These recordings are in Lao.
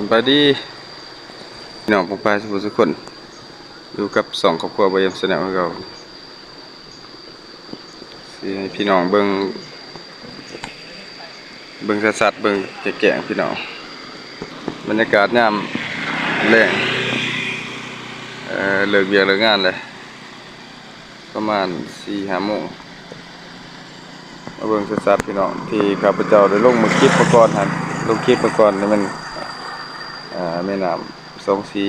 ສະບາຍດີພີ່ນ້ອງປ້ອງປາຍສຸຜູ້ສຸຄົນ ຢູ່ກັບຊ່ອງຄອບຄົວບ່າວເອັມ Channel ຄືເກົ່າ. ຊິໃຫ້ພີ່ນ້ອງເບິ່ງ ເບິ່ງຊັດໆ ເບິ່ງແຈ້ງໆ ພີ່ນ້ອງ. ບັນຍາກາດຍາມແລງ ເອີ ເລີກວຽກເລີກງານແລ້ວ ປະມານສີ່ຫ້າໂມງ. ມາເບິ່ງຊັດໆ ພີ່ນ້ອງ ທີ່ຂ້າພະເຈົ້າໄດ້ລົງມາຄລິບມາກ່ອນຫັ້ນ ລົງຄລິບມາກ່ອນນີ້ແມ່ນ ເອີ ແມ່ນ້ຳສອງສີ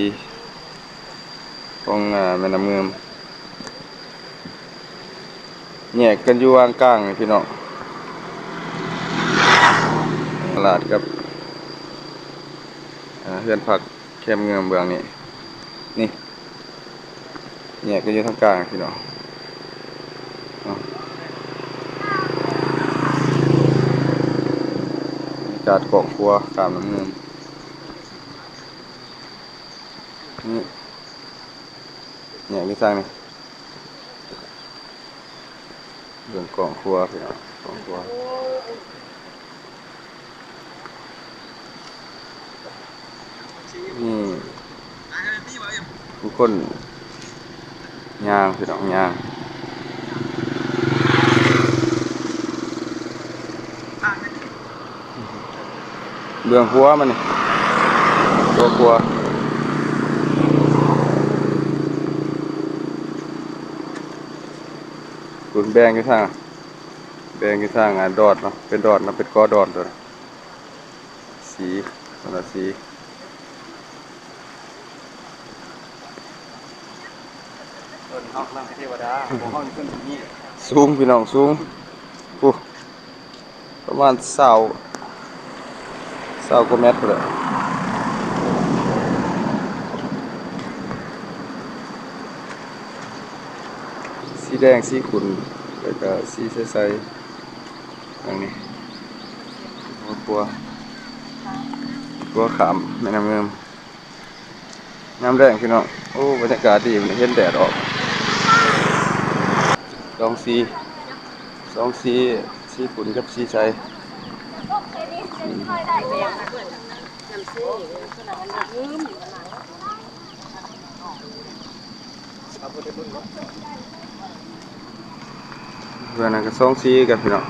ຂອງ ເອີ ແມ່ນ້ຳງື່ມ ແຍກກັນຢູ່ຫວ່າງກາງນີ້ພີ່ນ້ອງ ຕະຫຼາດກັບ ເອີ ເຮືອນພັກແຄມງື່ມເບື້ອງນີ້ ນີ້ ແຍກກັນຢູ່ທາງກາງພີ່ນ້ອງເນາະ. ບັນຍາກາດຄອບຄົວຂ້າມນ້ຳງື່ມນີ້ ແຍກຢູ່ທາງນີ້ ເບິ່ງຄອບຄົວພີ່ນ້ອງ ຄອບຄົວ. ນີ້ ບາງຄົນຍ່າງ ພີ່ນ້ອງຍ່າງ ເບື້ອງຂວາມັນນີ້ ຕົວຂວາ ຄຸນແບ່ງຢູ່ທາງ ແບ່ງຢູ່ທາງ ອ່າ ດອດເນາະ ເປັນດອດເນາະ ເປັນກໍດອດໂຕນັ້ນ ສີ ຄົນລະສີ. ເອີ ເຮົາກຳລັງເທວະດາ ພວກເຮົາຢູ່ເທິງທີ່ນີ້ ສູງພີ່ນ້ອງ ສູງ ໂອ້ ປະມານຊາວ ຊາວກວ່າແມັດພຸ້ນແຫຼະ. ສີແດງ ສີຂຸ້ນ ແລ້ວກະສີໃສໆ ຢ່າງນີ້ ຂົວ ຂົວຂ້າມແມ່ນ້ຳງື່ມ ຍາມແລງພີ່ນ້ອງ. ໂອ້ ບັນຍາກາດດີ ເຫັນແດດອອກ ສອງສີ ສອງສີ ສີຂຸ້ນກັບສີໃສ. ເບື້ອງນັ້ນກະສອງສີຄືກັນພີ່ນ້ອງ.